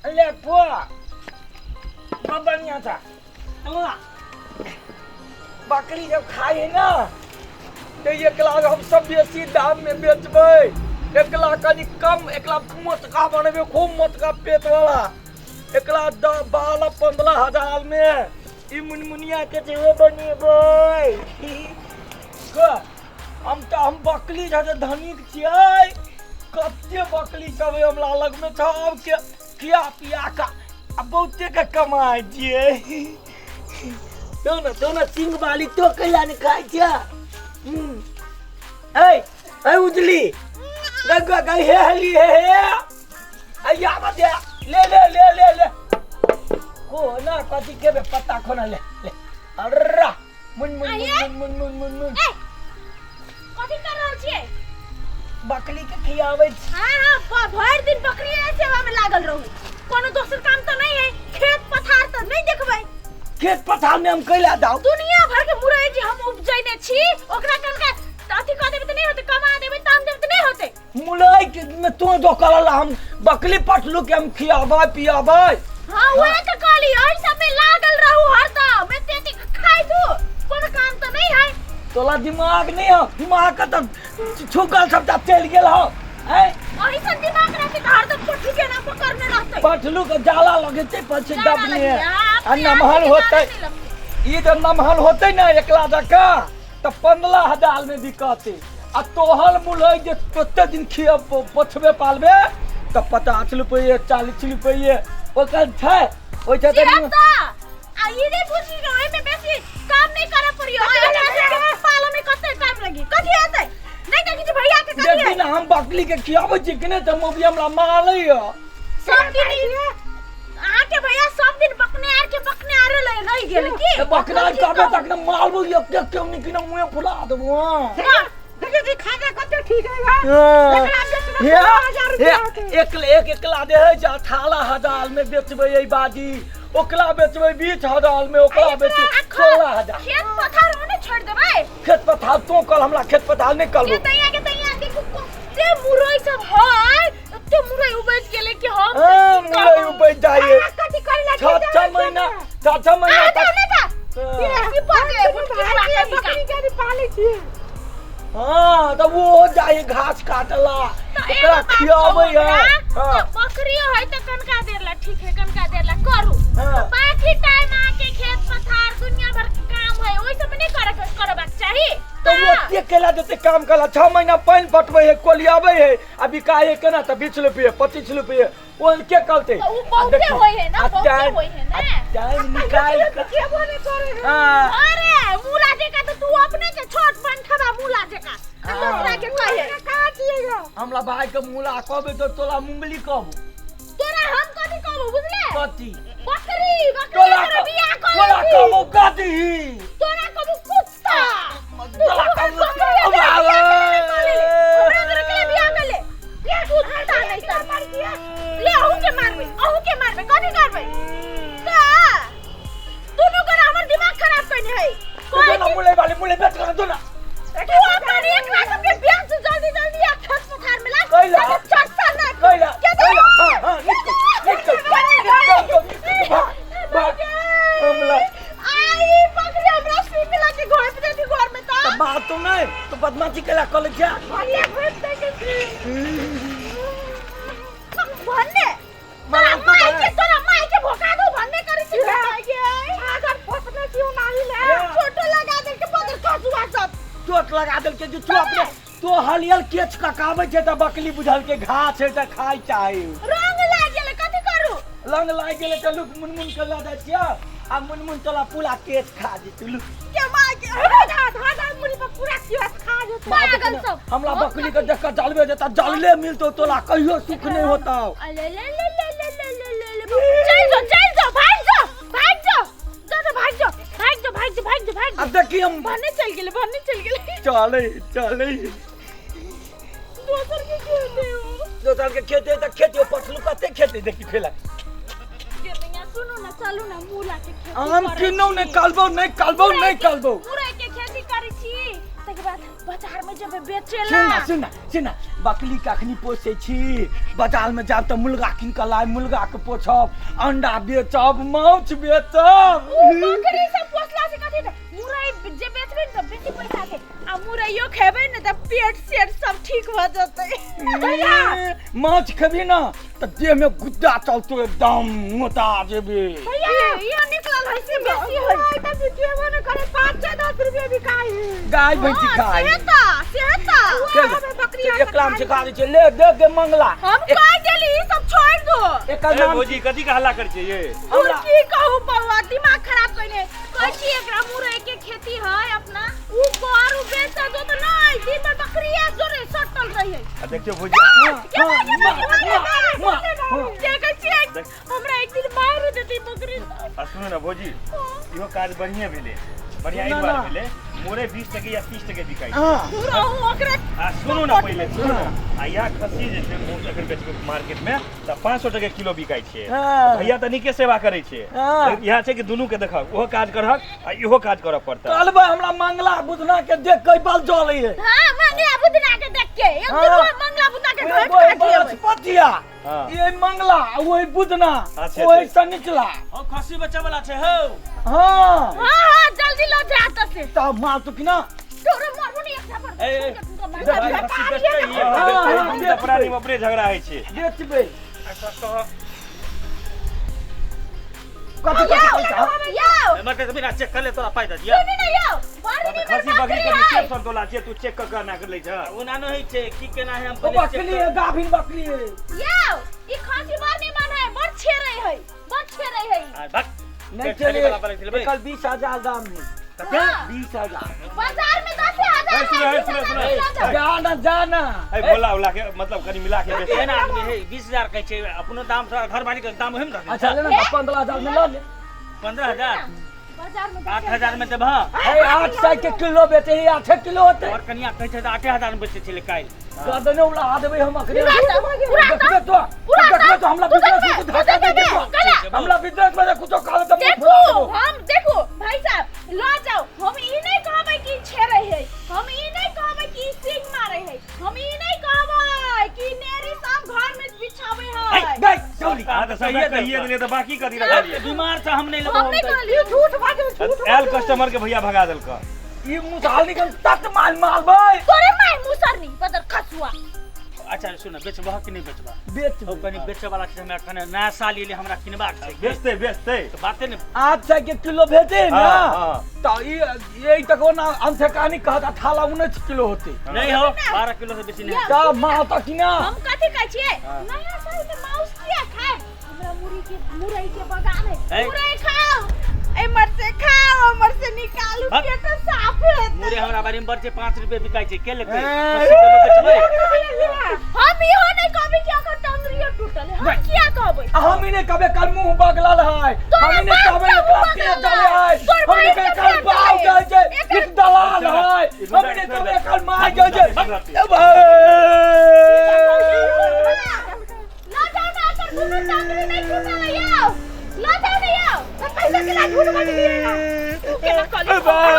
ले पुआ बड़ बढ़िया था। पुआ बकरी जब खाई है ना तो एकला हम सब बेसी दाम में बेचबै, एकला कनि कम, एकला मोटका बनेबै, खूब मोटका पेट वाला, एकला 12-15 हजार में ई मुनमुनिया के सेहो बनेबै। हम तऽ हम बकरी जे धनिक छियै, कते बकरी सब है हमरा लग में, सबके खिया पिया के आ बहुते के कमाइ छियै। तो ना तो ना सिंग वाली तो कैला नहीं खाइ छियै। ऐ ऐ उजली गग गग हे हली हे हे अय्या मत ले ले ले ले ले को ना कथी खेबे पत्ता खोना ले ले अर्रा मुन मुन मुन मुन मुन मुन मुन। ए कथी कर रहल छियै? बकरी के खियाबै छी। हां हां, भरि दिन बकरी सेवा में लागल रहू, कोनो दोसर काम त नहीं है। खेत पथार त नहीं देखबै? खेत पथार में हम कैला दाऊ? दुनिया भर के मुरई जे हम उपजैने छी ओकरा कनका अथी क देबै त नहीं होते, कमा देबै ताम देबै त नहीं होते। मुरई के में तू जो करल हम बकरी पटलू के हम खियाबै पियाबै। हां वह त कहली एहि सब में लागल रहू हरदम, एते एते खाइ दू, कोनो काम त नहीं है। तोला दिमाग नहीं हो, दिमाग का तो छुकल सबटा चलि गेल हो। अही सब दिमाग रहते त हरदम पठू के ना पकड़ने रहते। पठलू के जाला लगेते पछे जाला दबने लगे, आ नमहर होते, ई जब नमहर होते ना एकला जका त 15,000 में बिकते। आ तोहर मुलई जे तोते दिन खिया पोछबे पालबे त 50 रुपये 40 रुपये ओकर छै, ओइ छै त आ ई नहीं बुझी के ओइ में बेसी काम नहीं करे पड़ी। ओइ पालो में कते टाइम लगी, कथी हेतै नहीं देखी छी भैया के कथी देखी ना हम बकली के खियाबै छी कि नहीं त मौगी हमरा मारै य। सब दिन अहाँ के भैया सब दिन बकने आर के बकने आर ले रह गेल की ए बकना कहबे तक न मारबो एक एक के नहीं कि ना मुंह फुला देबो। हां देखै छी खाना कते ठीक है हां एक एक एकला दे है जा 18,000 में बेचबै ए बाजी, ओकरा बेचबै 20,000 में, ओकरा बेचबै 16,000। खेत पथार ओने छोड़ देबै? खेत पथार तो कल हमरा खेत पथार नहीं कल। के तैया के तैया देखू कते मुरई सब है, एते मुरई उपज गेलै कि हम हां मुरई उपज जाए कथी करै ला 6 महीना 6 महीना तक बकरी के पालै छी। हां त वो हो जाए घास काटला ओकरा खियाबै है। हां बकरी है त कनका देर ला ठीक है, कनका देर ला करू, बाकी टाइम आके खेत पथार दुनिया भर के काम है ओइ सब नहीं करे करबाक चाही। तो वो के केला देते काम कला 6 महीना पानि पटबै है कोलियाबै है आ बिकाए केना त 20 रुपये 25 रुपये ओ के कहते तो उ बहुते होय है ना, बहुते होय है ना टाइम निकाल के केबो नहीं करे है। हां अरे मूला जेका त तू अपने के छोट बनठबा मूला जेका दूसरा के कहे का छियै? हमरा भाई के मूला कहबे त तोला मुंगली कहबो। तोरा हम कथी कहबो बुझले? कथी? बकरी बकरी तोरा बियाह कर तोरा कहबो कथी? तोरा कहबो कुत्ता। तोरा कहबो हमरा के बियाह कर ले कुत्ता नहीं त ले अहू के मारबे, अहू के मारबे, कथी करबे? का दुनू गोरा हमर दिमाग खराब कइने है। कोई मुले वाली मुले बेच कर दो ना तू अपन एक लाख के बेच जल्दी जल्दी आ खेत पथार में ला कैला चट्टा ना कैला कैला। हां हां निकल निकल निकल भाग हमला आई बकरी हमरा सुई मिला के घर पे देती घर में त बात तो नहीं तो बदमाशी केला कॉलेज जा भन्ने भन्ने भन्ने तोरा माई के तोरा माई के भोका दो भन्ने करै छी अगर पोसने छी नाही ले छोटो लगा देल के बदर खसुआ सब चोट लगा देल के जो तू अपने तो हलियल केच ककाबै छै त बकली बुझल के घास है त खाइ चाही। रंग लाग गेलै कथी करू? रंग लाग गेलै त लुक मुनमुन के ल जाइ छियै आ मुनमुन तोला पूरा केच खा जेतौ लुक के माई के आधा आधा मुरी पर पूरा केच खा जेतौ। पागल सब हमरा बकली के देख के जलबे जेता, जलले मिलतौ तोला कहियो सुख नहीं होतौ। अले ले ले ले ले ले ले ले चल जो चल जो भाग जो भाग जो जो जो भाग जो भाग जो भाग जो भाग जो भाग। अब देखी हम भन्ने चल गेलै भन्ने चल गेलै चले चले दोसर के खेते हो, दोसर के खेते त खेते पछलू कते खेते देखी फेला के भैया सुनू ना चलू ना मूला के खेती हम किनौ नहीं कलबो नहीं कलबो नहीं कलबो। मुरई के खेती करै छी तकर बाद बाजार में जेबै बेचेला। सुन ना सुन ना सुन ना बकली के अखनी पोसै छी, बाजार में जायब तऽ मुर्गा कीन कऽ लायब, मुर्गा के पोछब, अंडा बेचब, माछ बेचब। उ बकरी सब पोसला से कथी त मुरई जे बेचबै ने त बेसी पैसा छै आ मुरैयो खेबै ने त पेट सेट सब ठीक भ जेतै। माछ खेबी ने तऽ देह में गुद्दा चलतो, एकदम मोटा जेबे। भैया इहो निकलल है से बेसी है। मुरई तऽ बिकेबो नहि करे, 5 6 10 रुपये बिकाइ है। गाय भैंसी खाय। सेहे तऽ, सेहे तऽ। चल, बकरी एकरा हम सिखा दै छियै, ले देख गे मंगला। हम कह देली ई सब छोड़ दो। एकर ए नाम भौजी, कथी के हल्ला करै छियै ये? हमरा की कहू बौआ, दिमाग खराब कइने कहै छी। एकरा मुरई के खेती है अपना, उ कर उ बेच दो त नहीं, दिन भर बकरिया जोरे सटल रही है। आ देखियौ भौजी, के मार, के मार, के मार, के मार। देखै छियै, हमरा एक दिन मार देती बकरी। आ सुनू ने भौजी, इहो काज बढ़िए भेलै, बढ़िया एहि सुनऽ दुआरे ना। भेलै, मुरई 20 टके या 30 टके बिकाइ छै। हाँ। दूर रहू ओकरा। आ सुनू ने, पहिले सुनू ने, आ इएह खस्सी जे छै मुँह एखन बेचबै मार्केट में तऽ 500 टके किलो बिकाइ छै। हाँ। भैया तऽ नीके सेवा करै छै। हाँ। इएह छै कि दुनू के देखहक, ओहो काज करहक आ इहो काज करऽ पड़तै। कहलबै हमरा मंगला बुधना के देख के बल जलै है। हां, मंगला बुदना के देख के एक दिन हाँ। वो मंगला बुदना के एगो घाट काट लेबै। बृहस्पतिया, हाँ। ये मंगला, वही बुधना, अच्छा, वही अच्छा। सनिचला। हो, खस्सी बच्चा वाला छै हौ। हाँ। हां हां, जल्दी लो जा त से। तब मार तो कि ना। तोरे मारबो नहीं एक थप्पड़। ए, ए, देख, खस्सी बेचतै ई, हाँ, हाँ, दुनू तऽ प्राणी मे अपने झगड़ा होइ छै। बेचबै। अच्छा कह। कथी कथी पैसा? यौ, मत तऽ बिना चेक कर ले तोरा पाइ दऽ दिअ। सुनी ना यौ, बड़ तऽ निमन खस्सी बकरी बकरी के है। चेक संतोला छियै, तू चेक कऽ कऽ एना कर लै छह। ओना नहि होइ छै की केना है, हम ओ पहिले चेक बकली है, गाभिन बकली है। यौ, ई खस्सी बड़ निमन है, बड़ छेरै है, बड़ छेरै है। आ, भक। नहीं पेट खाली चले। वाला वाला खेलबै। कल 20,000 दाम है। हाँ। 20,000। बाजार में 10,000 ए, सुनो, है, ए, सुनो, 20,000 सुनो। में लऽ जाउ। जाना जाना। ए बोला उला के मतलब कनि मिला के बेच। एहन आदमी है, 20,000 कहै छै, अपनो दाम से घर मालिक के दाम ओहिमे रहतै। अच्छा ले ना, 15,000 में लऽ ले। 15,000? बाजार में 8,000 में देबह? हे, 800 के किलो बेचे है, 8 किलो होते। और कनिया कहै छै तऽ 8,000 में बेचै छलै काल्हि। गर्दने उड़ा देबै हम अखने। पूरा तऽ, पूरा तऽ, देखबे तो, पूरा तऽ, देखबे तो हमरा तू बिजनेस देखबे, में धक्का तू दे देखबे, देबो। कला। हमरा बिजनेस में कुछो कहबे तऽ मुँह देखू फुला देबो। हम देखू भाई साहब, लऽ जाउ। हम ई नहीं कहबै कि छेरै है, हम ई नहीं कहबै कि सींग मारै है, हम ई नहीं कहबै कि नेरी सब घर में बिछाबै है। गई चौली। अहाँ तऽ सबटा कहिए देलियै तऽ बाकी कथी रखलियै? बीमार छै, हम नहि लेबो। हम नहीं कहलियै। झूठ बाजू, झूठ। आयल कस्टमर के भैया भगा देलक। ई मुसाल निकल तक माल मारबै। तोरे माय मुसरनी बदर खसुआ। अच्छा सुन, बेचबह कि नहि बेचबह? बेच। ओ कनि बेचै वाला छै, हमरा कने नया साल एलै, हमरा किनबाक छै। बेचतै बेचतै। तऽ बाते ने। 800 के किलो भेजे ना। हाँ, हाँ। तऽ ई यही तक ओना अनसेकानी कहत 18 19 किलो होते। नहि हो, 12 किलो से बेसी नहि। तऽ माल तऽ कि ना। हम कथी कहै छियै, नया साल के माउस किया खाएब? हमरा मुरी के मुरई के बगान है। ए। मुरई खाओ, एमर से खाओ, एमर से निकालू। हट। पेट साफ हेतै। मुरे हमरा बारी में बड़ छै, 5 रुपये बिकाइ छै, के लेतै? ए। 80 रुपये बेचबै। हम इहो नहीं कहबै कि अगर टंगरियो टूटल है, हम किया कहबै? आ हम ही नहीं कहबे कल मुंह बगलल है। तोरा हम ही नहीं बाप कहबे के एकरा मुँह पेट बगलल जले है। है। तोर हम ही बाप नहीं के कल पेट बाव जले जाइ छै। एकर एक दलाल है। हम ही नहीं कहबे कल माय जाइ छै। ए भाई। ल जाओ ना, अगर दुनू टंगरी नहीं टूटल है यौ, ल जाओ ना यौ। तऽ पैसा के ला झूठ बाजलियै ना। तू केना कहली? ए भाई।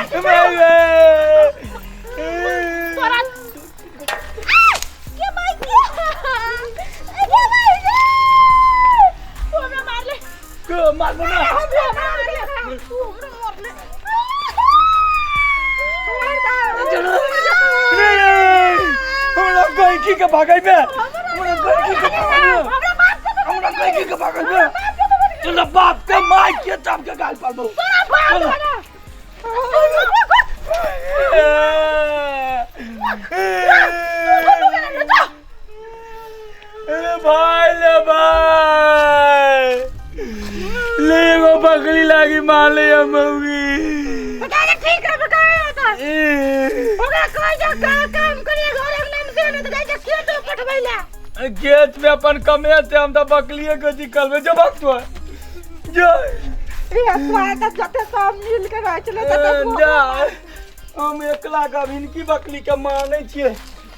ए भाई। तोरा आ! के माय के, ए के माय रे, तू हमरा मारले। के मारबो ना। हमरा मारले, तू हमरा मारले। हमरा गैकी के भागैबे, हमरा गैकी के भागैबे। हमरा बाप के तो हमरा गैकी के भागैबे, तोरा बाप के माय के चाप के गाल पाड़बो। तोरा बाप के ना। अरे भाई, ले भाई, ले एगो बकरी लागी मारले हम मौगी। बता दे, ठीक है, बताया था ओकरा कह जा का काम करिए घर एक नाम से नहीं तऽ गाय के खेत पटबै ला। खेत में अपन कमे से हम तो बकलिए के निकलबे जो भक्त हो जो। रे तोरा तऽ जते सब मिल के रहै छलै तते तू। जा, हम एकला गभिनकी बकली के मानै छियै।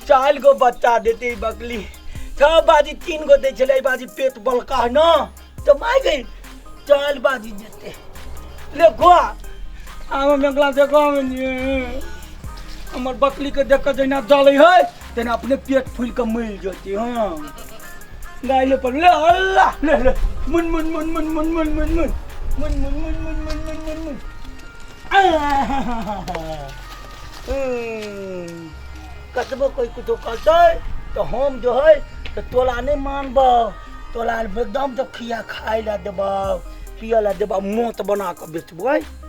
4 गो बच्चा देते ई बकली, 6 बाजी 3 गो दै छलै, एहि बाजी पेट बलका है न तऽ माय गई 4 बाजी जेते। ले गोआ आम एकला देखो, हमर बकली के देख कऽ जहिना जलै है तेना अपने पेट फूलि कऽ मरि जेतै। हँ, गाय ले पर ले अल्लाह, ले ले, मुन मुन मुन मुन मुन मुन मुन मुन मुन मुन मुन मुन मुन मुन मुन मुन। कतबो कोइ कुछो कहतै तऽ हम जो है तऽ तोला नहि मानबौ। तोला एकदम तऽ खिया खाय लए देबौ, पियऽ लए देबौ, मौत बना कऽ बेचबै।